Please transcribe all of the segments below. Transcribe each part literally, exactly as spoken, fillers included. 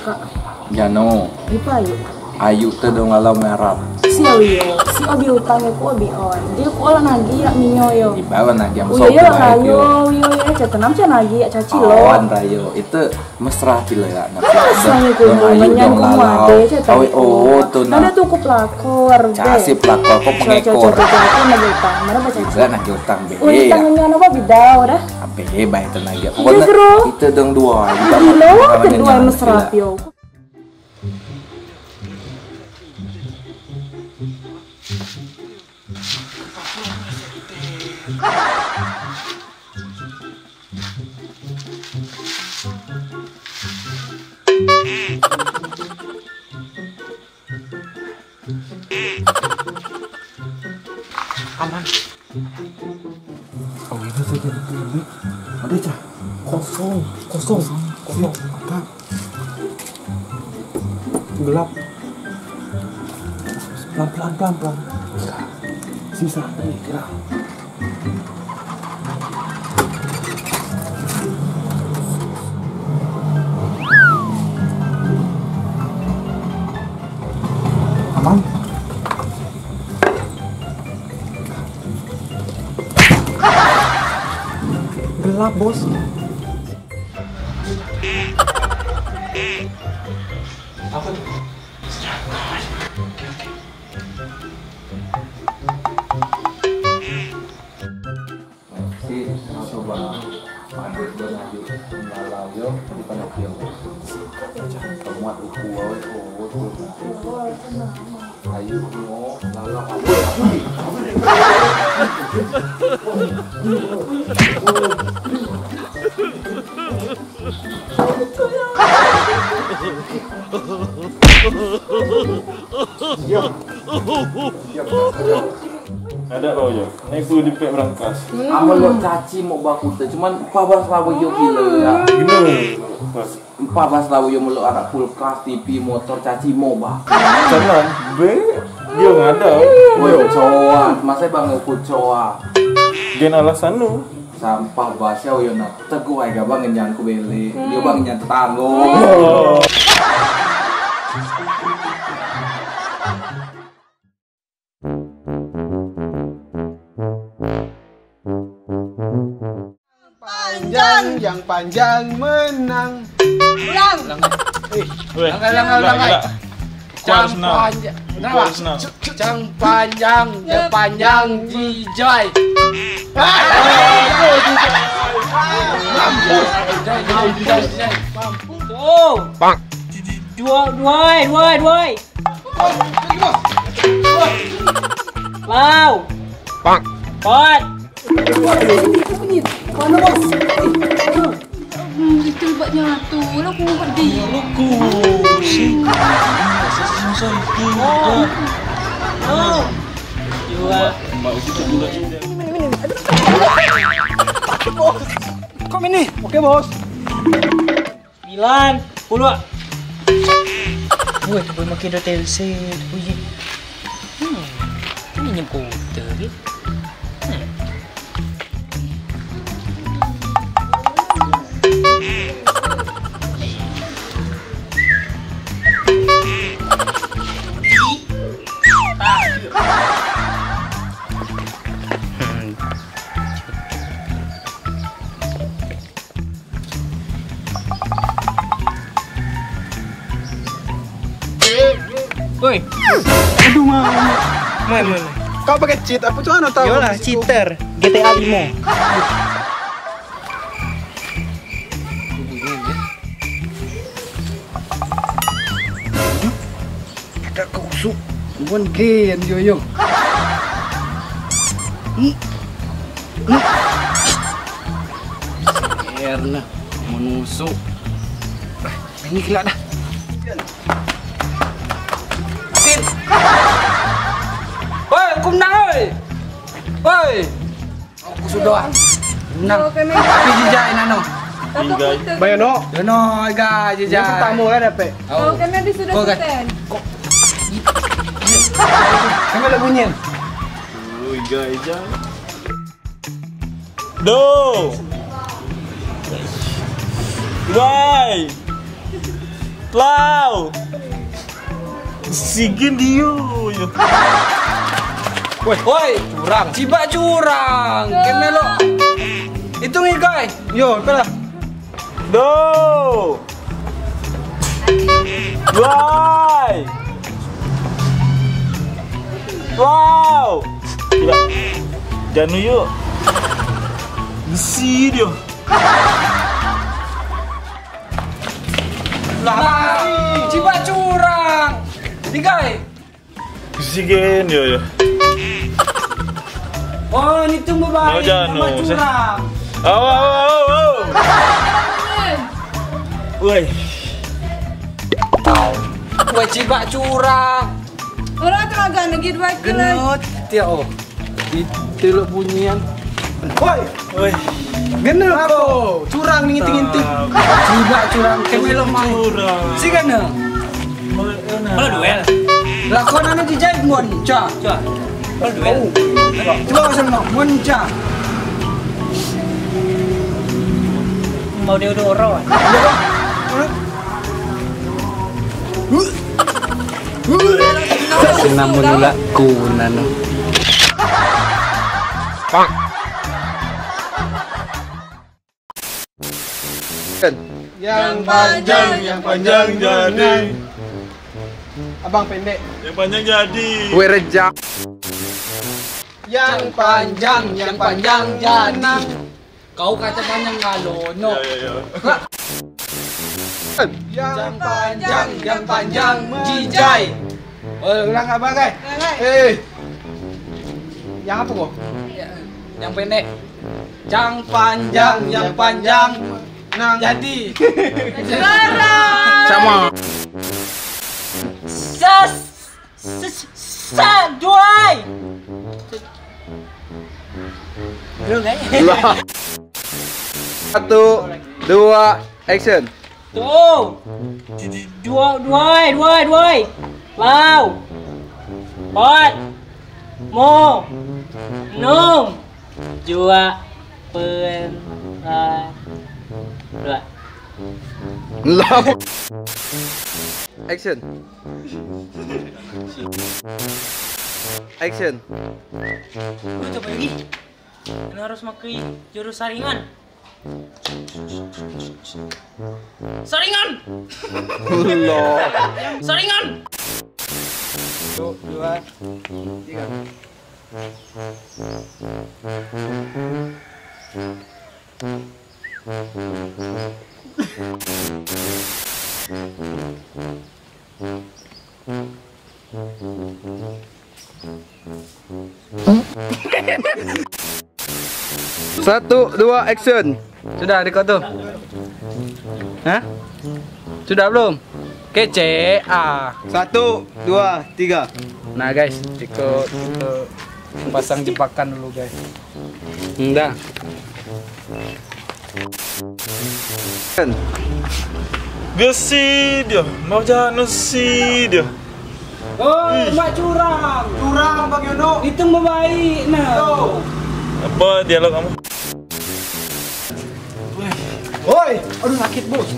Kak. Jano. Ipe Ayu? Ayu te dong lalau ngarap. Si Ayu yo, si o bi utang yo, ku o bi on. Dio ku o lak nagih yak minyo yo. Ipe lak nagih. Uyo yo lak kayo, uyo yo, cak tenam cak nagih yak caci lo. Awan rayo, ite mesra kilo yak. Mesra yo ku dong lalau. Awe o tu na. Nada tu ku pelakor. Casi pelakor, ko pengekor. Cak nagih utang, mana baca. Ipe lak nagih utang be. Utang nyo napa bidau dah. Ape bae tenage. Pokokne ite dong duai. Gilo, te duai mesra pio. Aman. Oh, ini saja. Ada cah. Kosong, kosong, kosong. Mantap. Gelap. Pelan, pelan, pelan, pelan. Sisa, ini, gerak. Aman. Gelap, Bos. Apa tuh? Oke, oke. Si, coba. Aduh, gue lanjut. Lalau yo, bukan oke. Temuat uku, oh, oh, oh. Ayo, oh, lalau. Ada kau je. Naik puluh dipek berangkas. Amen lok caci mok ba kute, cuman empat belas lawe yo kilo ya. Gini. Empat belas lawe yo melok anak kulkas, T V, motor, caci mok ba. Jangan, be. Dia ngadau. Woi, coa. Masa bang aku coa. Gen alasan lu. Sampah basiau yo nak teguai ga bang ngenyan ku beli. Yo bang ngenyan tetanggo. Panjang, yang panjang menang. Ulang. Eh, weh, langkai, langkai, langkai. Cang panjang. Kenapa? Cang panjang, yang panjang jijai. Mampus. Jijai, jijai, jijai. Mampus. Oh. Dua, dua, dua, dua. Lau. Pat. Mana, Bos? Hmm, itu lebat nyatu. Lah, aku ngumpet di. Ya, lu ku. Sing. Susah itu. Oh. Oh. Dua. Mak, itu gula juga. Ini, ini, ini. Aduh. Sakit, Bos. Kok ini? Oke, Bos. Sembilan, sepuluh. Woi, tu boy makin dah telse, tu boy. Hmm, ini nyem kota ke? Hmm. Woi. Aduh, Mak. Mai, mai, mai. Kau pakai cheat, apa tu, anu tahu? Yolah, cheater. G T A lima. Ada kau usuk. Bukan gen, yo, yo. Hmm. Hmm. Erna, menusuk. Ini gila dah. Sin. Woi, aku menang, woi. Woi. Aku sudah. Menang. Tapi jijai nano. Bayo no. Yo no, ga jijai. Yang pertama kan dapet. Kau kena di sudah. Kau kan. Kau. Kami lagu nyen. Ui, ga jijai. Do. Wai. Lau. Sigen dio yo. Woi, woi, curang. Cibak curang. Keme lo. Itung igai. Yo, pelah. Do. Wai. Wow. Gila. Janu yuk. Besi dio. Lah, cibak curang. Tiga, eh. Besi gen yo, yo. Oh, ni tu bebaik. Mau janu, nambah curang. Au, au, au, au. Woi. Woi, cibak curang. Orang tu agak negit baik ke lah. Genut. Tiak, oh. Di telok bunyian. Woi. Woi. Genep ko. Curang ni nginting-nginting. Cibak curang. Keme lo mai. Curang. Si kena. Kalau duel. Lah, kau nana dijahit, Mon. Cak. Cak. Kalau duel. Coba kau sama, Mon, cak. Mau dia udah oro. Senam menolak ku nano. Yang panjang, yang panjang jadi. Abang pendek. Yang panjang jadi. Kue rejak. Yang panjang, yang panjang jadi. Kau kata panjang ngalo, no. Ya, ya, ya. Yang panjang, yang panjang, jijai. Oh, ulang abang, guys. Ulang, guys. Eh. Yang apa kau? Ya, yang pendek. Yang panjang, yang panjang, nang jadi. Sama. Ses. Sa-, sa-, duai. Belum, eh? Lah. Satu, dua, action. Tu. Dua, duai, duai, duai. Lau. Pat. Mo. Nom. Jua. Pen. Lai. Dua. Lau. Action. Action. Lu coba lagi. Kena harus makai jurus saringan. Saringan! Allah. Saringan! Satu, dua, tiga. Satu, dua, action. Sudah, deko tu. Hah? Sudah belum? Kecek, ah. Satu, dua, tiga. Nah, guys, deko, deko pasang jebakan dulu, guys. Nda. Gesi dio, mau jano si dio. Oh, mak curang. Curang bagi ono. Itu mau baik nah. Tuh. Apa dialog kamu? Woi, aduh sakit, Bos.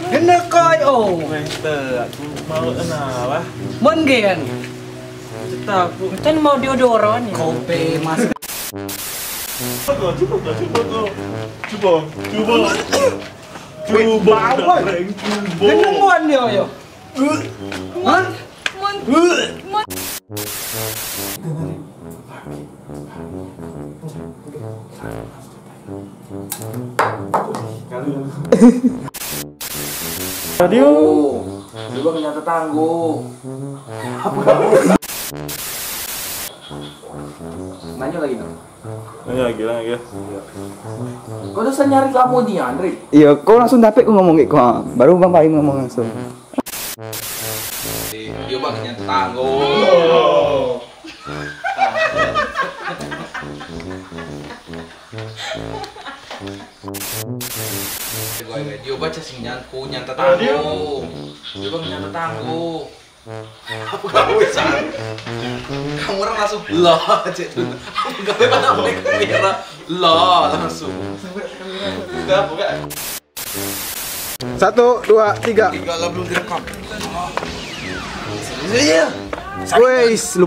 Kena kai, oh. Weh, tak, aku mau kena lah. Mon gen. Cetak aku. Kan mau diodoran ya. Kopi, Mas. Coba, coba, coba, coba. Coba, coba. Coba, bawah. Coba. Kena muan dia, ya. Hah? Mon, Mon. Aduh. Coba kenyang tetanggo. Nanya lagi, no. Nanya lagi, nanya lagi. Kau tuh nyari lamo nian, Rik. Iya, kau langsung dapet kau ngomong kayak kau. Baru Bang Fahim ngomong langsung. Yo, Bang, kenyang tetanggo. Yo, baca sing nyan, ku nyan tetanggo. Yo, Bang, nyan tetanggo. Apa kamu bisa? Kamu orang langsung lah, cek tu. Apa gawe pada mereka kira lah langsung. Buka, buka. Satu, dua, tiga. Tiga lah belum direkam. Iya. Wes, lu.